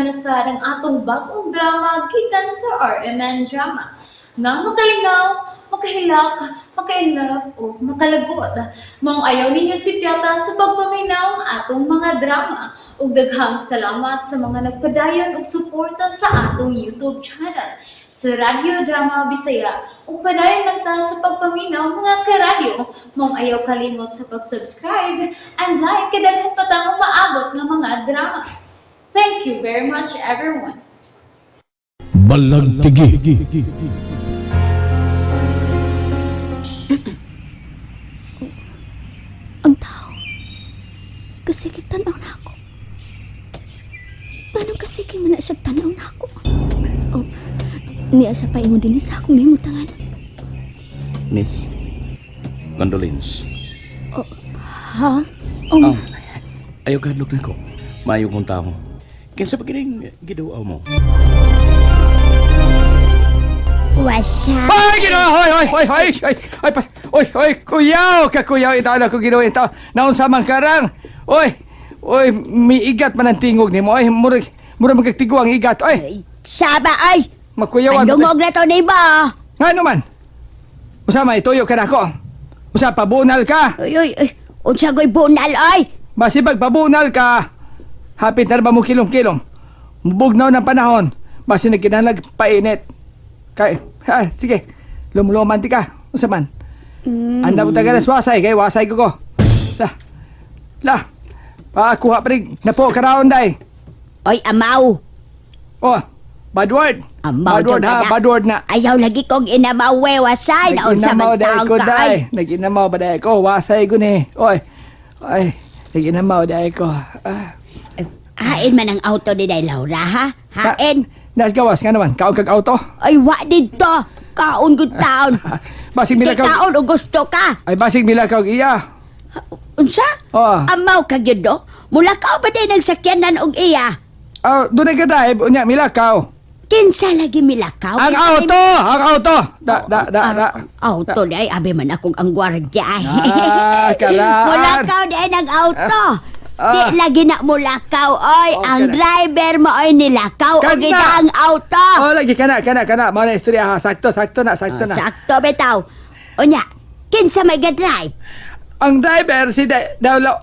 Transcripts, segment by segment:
na sad ang atong bagong drama gikan sa RMN Drama nga makalingaw, makahilak, maka-inlove o makalagot. Maong ayaw ninyo sipyata sa pagpaminaw ang atong mga drama. Ug daghang salamat sa mga nagpadayon og suporta sa atong YouTube channel sa Radyo Drama Bisaya. Ug padayon lang ta sa pagpaminaw, mga karadyo. Maong ayaw kalimot sa pag-subscribe and like kay daghan pa tang umaabot nga mga drama. Thank you very much, everyone. Balagtigi. Ang tao. Kasi tanaw na ako. Paano kasi man na siya tanaw na ako? Oh, niya siya paingon din sa akong nahimutangan. Miss, condolence. Ha? Oh, Ah, ayaw kahadlok na ko. Maayo kong tao. Kinsa pa kining giduaw mo? Wasa. Ay, Ginoo! Hoy, hoy, hoy, hoy, hoy, hoy, hoy, hoy, kuyaw, kakuyaw, itaw na ko Ginoo, itaw. Naunsa man karang. Oy, oy, miigat man ang tingog nimo. Oy, murag, murag magkatigo ang igat. Oy, Saba ay. makuyawan. Pandungog na to ni ba? Ngano man? Usa may tuyo ka nako. Usa pabunal ka. Ay ay ay. Unsa goy bunal ay? Basibag pabunal ka. Hapit na ba mo kilom-kilom? Bugnaw ng panahon. Basi nagkinahanglag painit. Kay, ha, sige. Lumuluman ti ka. Usa man? Anda mo taga wasay kay wasay ko ko. La. La. Pakuha pa rin. Napo karaon day. Oy amaw. Oh, bad word. Amaw Bad word jud ha, ka na. bad word na. Ayaw lagi kong inamaw eh, wasay na unsa Nag-inamaw man day taong ko ka day. ay. Nag-inamaw ba day ko? Wasay ko ni. Oy. Ay, nag-inamaw day ko. Ah. Hain man ang auto ni Day Laura ha? Hain. Nas gawas nga naman. Kaon kag auto. Ay wa didto. Kaon gud taon. Basig mila Kay kag kaon og gusto ka. Ay, basig mila kag iya. Unsa? Oh. Amaw ka gyud do. Mula ka ba day nagsakyanan og iya? Ah, dunay ka drive unya milakaw. Kinsa lagi milakaw? Ang Kinsa auto, ang auto. Da da da da. Auto di ay abi man akong ang gwardya. Ah, karaan. Mulakaw di ay nag auto. Ah. Di lagi na mulakaw oy. Oh, Ang kana. driver mo oy nilakaw og Kana. ang auto. Oh, lagi kana kana kana. Mao na istorya ha. Sakto, sakto na, sakto na. Ah, Sakto bitaw. Unya, kinsa may ga-drive? Ang driver si Da Daw oh,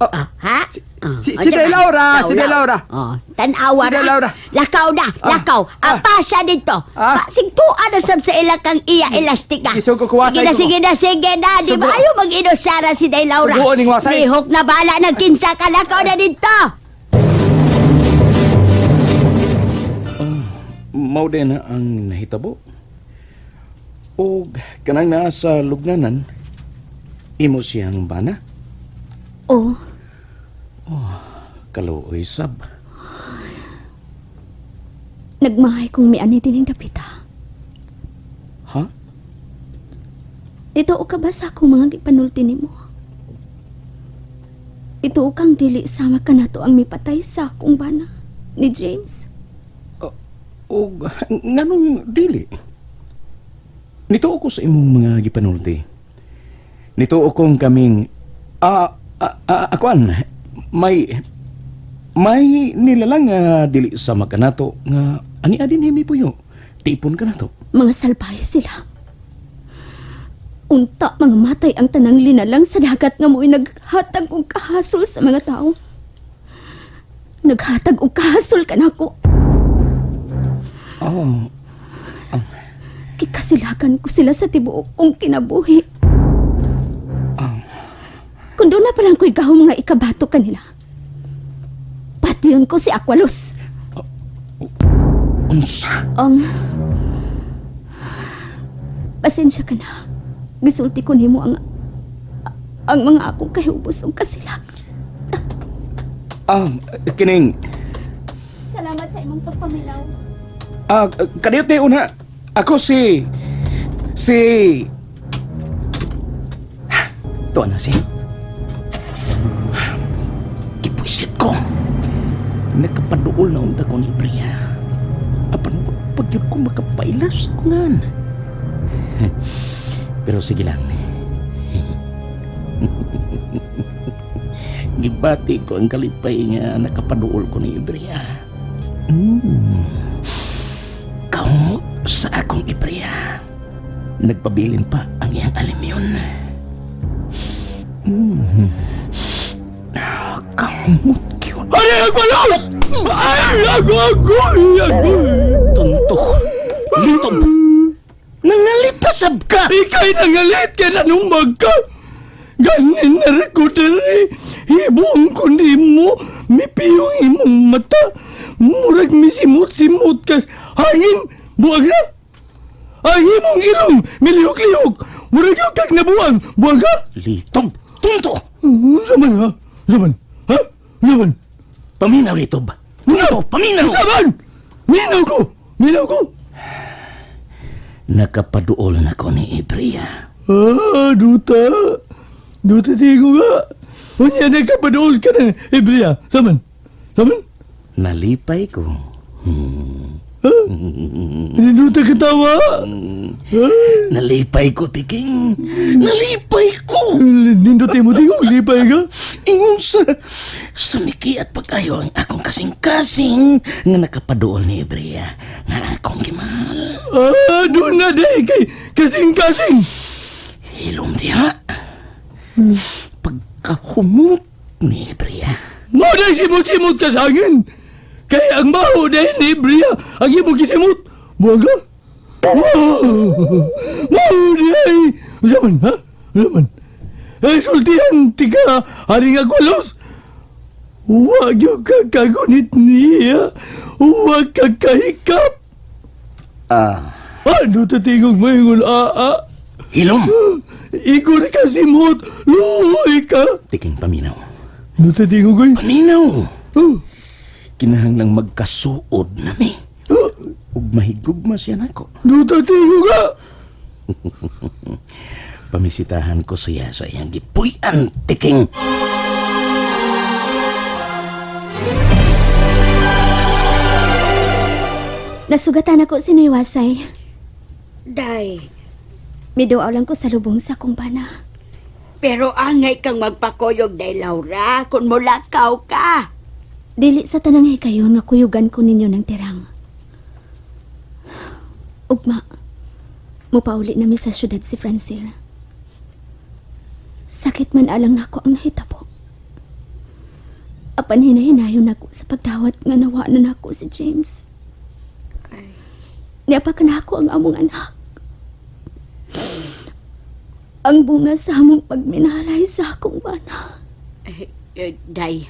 Ah, ha? Ah, si unsa Day ba? Laura, si Day Laura. Oh, tan-awa Si Day ra. Laura. Lakaw na, Ah, lakaw. ah. Apasa dito. Ah. Sigtuan na sab sa ila kang iya elastika. Isugo ko wasay Sige na, ko. sige na, sige na. Di ba Sugo. ayaw mag-inusara si Day Laura? Sugoon ning wasay. Lihok na bala ng kinsa ka, lakaw na dito. Mao din na ang nahitabo. O kanang naa sa lugnanan, imo siyang bana, Oh, kaluoy sab. Nagmahay kong miani din dapita. Ha? Ito ka ba sa akong mga gipanulti nimo? Ito kang dili sama ka nato ang mipatay sa akong bana ni James. O nganong dili? Nito ko sa imong mga gipanulti. Nito kong kaming akuan may may nilalang nga dili sama kanato nga ani adin himi puyo. Tipon ka nato. Mga salbahe sila. Unta mga matay ang tanang linalang sa dagat nga mo'y naghatag og kahasol sa mga tao. Naghatag og kahasol kanako. Oh, Kikasilakan ko sila sa tibuok kong kinabuhi. Kung doon na palang ko'y gahom nga ikabato kanila. Patiyon ko si Aqualos. Unsa? Pasensya ka na. Gisulti ko nimo ang mga akong kahubos ug kasilak. Ah, kining Salamat sa imong pagpaminaw. Kadiyot ni una. Ako si si Tuan na si. Gipuisit ko. Nagkapaduol na unta ko ni Bria. Apan pag yun ko makapailas ko ngan. Pero sige lang. Gibati ko ang kalipay nga nakapaduol ko ni Ibria. Kahumot sa akong ipriya. Nagpabilin pa ang iyang alimyon. Kahumot yun. Ari Aqualos! Ay, ako, ako, ako! Tonto. Litob. Nangalit na sab ka! Ika'y nangalit kay nanumag ka! Ganin na rin ko diri. Hibuong ko nimo, mipiyong imong mata. Murag misimot-simot kas hangin, buwag na. Ang imong ilong, milihok-lihok. Murag yung kag nabuang, buwag ka. Litob. Tonto. Saman ha? Saman? Ha? Saman? Paminaw, Litob. Tonto, paminaw! Saman! Minaw ko! Minaw ko! Nakapaduol na ko ni Ibria. Ah, duta. Duta di ko nga. Unya nagkapaduol ka na, Ibria. Saman? Saman? Nalipay ko. Ninuta katawa. Nalipay ko, Tiking. Nalipay ko! Nindot mo tingog, lipay ka. Ingon sa sumiki at pag-ayo ang akong kasing-kasing nga nakapaduol ni Ibria nga akong gimahal. Ah, doon na day kay kasing-kasing. Hilom diha. Pagkahumot ni Ibria. Mo day simot-simot ka sa hangin. Kay ang baho day ni Bria, ang imong kisimot. Buwag ka? Wow! Wow day! Saman, ha? Saman? Eh, sultihan, tika, haring agwalos. Huwag yung kakagunit niya. Huwag ka kahikap. Ah, Ano tatingog mo yung ah. hilom. Ikaw na kasimot. Luhoy ka. Tiking paminaw. Ano tatingog ko? Paminaw! Oh. Kinahanglang magkasuod nami. Ug mahigugma siya nako. Ano tatingog ka? Pamisitahan ko siya sa iyang gipuy-an, Tiking. Nasugatan ako si Niwasay. Day, Miduaw lang ko sa lubong sa akong bana. pero angay kang magpakuyog, Day Laura, kung mulakaw ka. Dili sa tanang hikayon nga kuyugan ko ninyo ng tirang. Ugma, mupauli nami sa syudad si Francil. Sakit man alang nako ang nahitabo. Apan hinahinayon nako sa pagdawat nga nawa na nako si James. Niapa ka nako ang among anak. Ang bunga sa among pagminalay sa akong bana. Eh, eh, Day,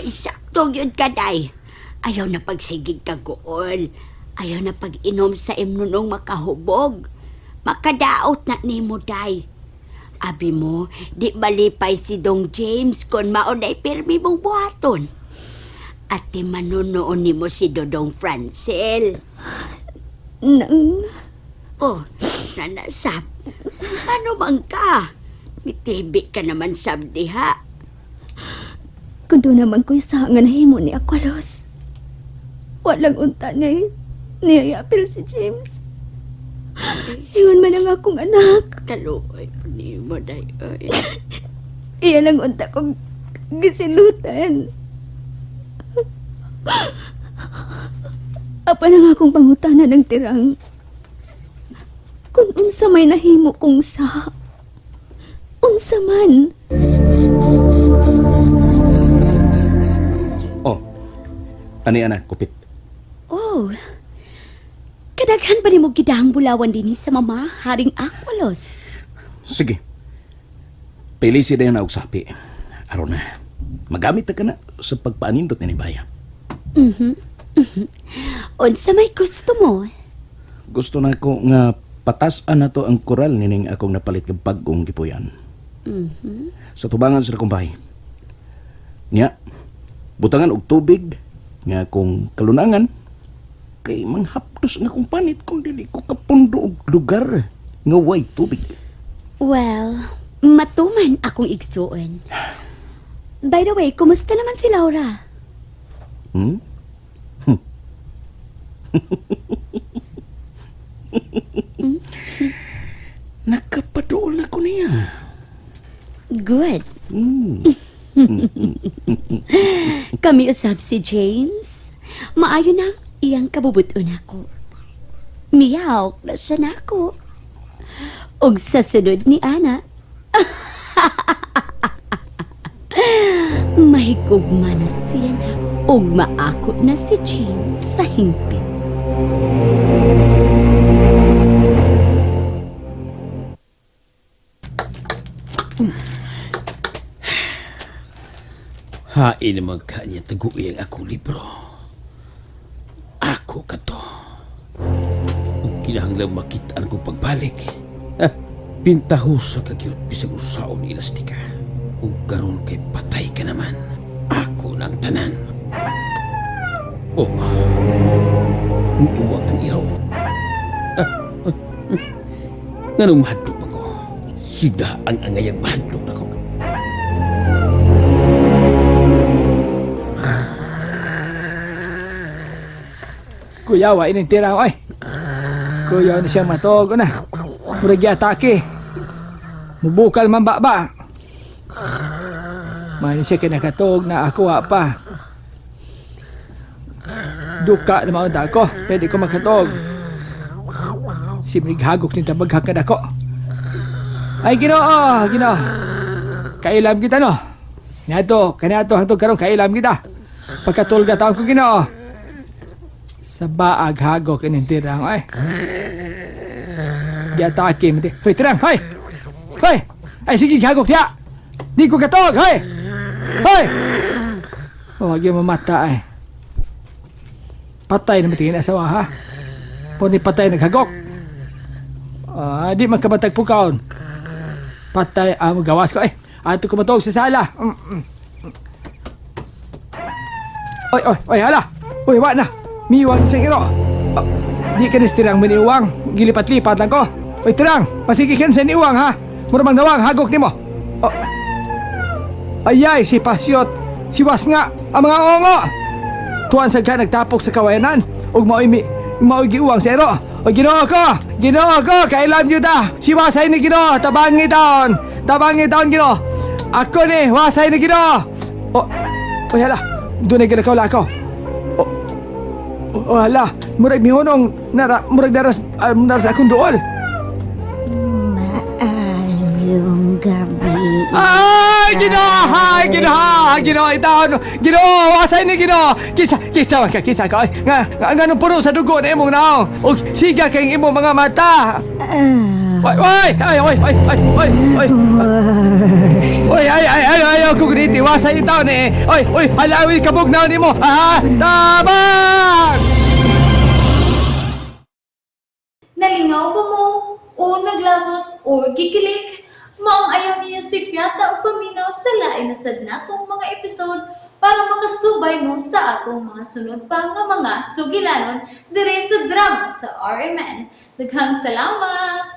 sakto yun ka, Day. Ayaw na pagsigig ka gool. Ayaw na pag-inom sa imnunong makahubog. Makadaot na nimo, Day. Abi mo, di malipay si Dong James kung maunay pirmi mong buhaton. At di manunoon nimo si Dodong Francel. Nang Oh, nanasab. Ano man ka? Mitibi ka naman sab diha. Kung doon naman ko'y sa nga nahimo ni Aqualos. Walang unta niya niyayapil si James. Ingon man ang akong anak. Kaluoy po nimo, Day. Oy. Iya lang unta kong gisilutan. Apa na nga akong pangutana ng tirang. Kung unsa may nahimo kong sa. Unsa man. Oh, ani ana, kupit. Oh, kadaghan pa nimo gidahang bulawan dinhi sa mama, Haring Aqualos. Sige. Pili si dayon na og sapi. Aron na. Magamit na ka na sa pagpaanindot ni Baya. Unsa may gusto mo? Gusto na ko nga patasan na to ang koral nining akong napalit ng bagong gipuyan. Sa tubangan sa akong bahay. Nya, butangan og tubig nga akong kalunangan kay manghapdos nga akong panit kung dili ko kapundo og lugar nga way tubig. Well, matuman akong igsuon. By the way, kumusta naman si Laura? Hmm? Nakapaduol na ko niya. Good. Hmm. Kami usab si James. Maayo na ang iyang kabubuton ako. Miyawak na siya nako. Og sa sunod ni Ana, mahigugma na siya nako. Ug maako na si James sa hingpit. Hain naman ka niya taguwi ang akong libro. Ako ka to. Ug kinahanglang makitaan ko pagbalik. Ha, pintaho sa kagyot bisag usaon elastika. Ug karon kay patay ka naman. Ako na ang tanan. Oh, niuwag ang iro. Ah, ah, ah. Nganong mahadlok pa ko? Sida ang angayang mahadlok na ko. Kuya, wa ining tira ay. Kuya na siya matog na. Murag giatake. Mubukal man ba ba. Mahin siya kinakatog na ako wa pa. Duka na maunta ako. Pwede ko makatog. Simrig hagok ni tabaghakad ako. Ay, Ginoo, Ginoo. Kailam kita no. Kaniadto, kaniadto hantod karon kailam kita. Pagkatulga taon ko Ginoo. Sa baag hagok ining tirang ay. Giatake mi. Hoy tirang, hoy. Hoy. Ay sige hagok diya. Di ko katog, hoy. Hoy. Oh, wag yung mamata ay. Patay na matingin asawa ha. Poni patay naghagok. Ah, di man kabatag pukaon. Patay ang gawas ko ay. Ato ko matog sa sala. Oy, oy, oy, hala. Oy, wa na. Miwang isang iro. Oh, di ka tirang maniwang. Gilipat-lipat lang ko. Oy, tirang. Masigi ka sa niwang, ha? Mura mang nawang, hagok nimo. Oh. Ayay, si Pasyot. Si Was nga. Ang mga ongo. Tuan sa ka nagtapok sa kawayanan. Ug maoy mi maoy giuwang sa ero. Oy, Ginoo ko! Ginoo ko! Kailan yun ta? Si Wasay ni Ginoo! Tabangi taon! Tabangi taon, Ginoo! Ako ni! Wasay ni Ginoo! Oh, oy, hala! Doon ay ginakaw ako. Oh, oh, hala! Murag mihunong nara, murag daras, daras akong duol. Maayong gabi. Ay, Ginoo! Ay, Ginoo! Ginoo, itaon! Ginoo, wasay ni Ginoo! Kisa, kisa man ka, kisa ka. Ay, nga, nga, nga nung puno sa dugo na imong naong. Og siga kay imong mga mata. Oy, oy, ay, oy, oy, oy, oy, oy. Oy, ay, ay, ay, ay, ay, kung giniti, wasay itaon eh. Oy, oy, halawi kabog na nimo. Ah, tabang! Nalingaw ba mo? O naglagot o gikilig? Maong ayaw niyo si Piata o paminaw sa lain na sad natong mga episode para makasubay mo sa atong mga sunod pa nga mga sugilanon dire sa drama sa RMN. Daghang salamat!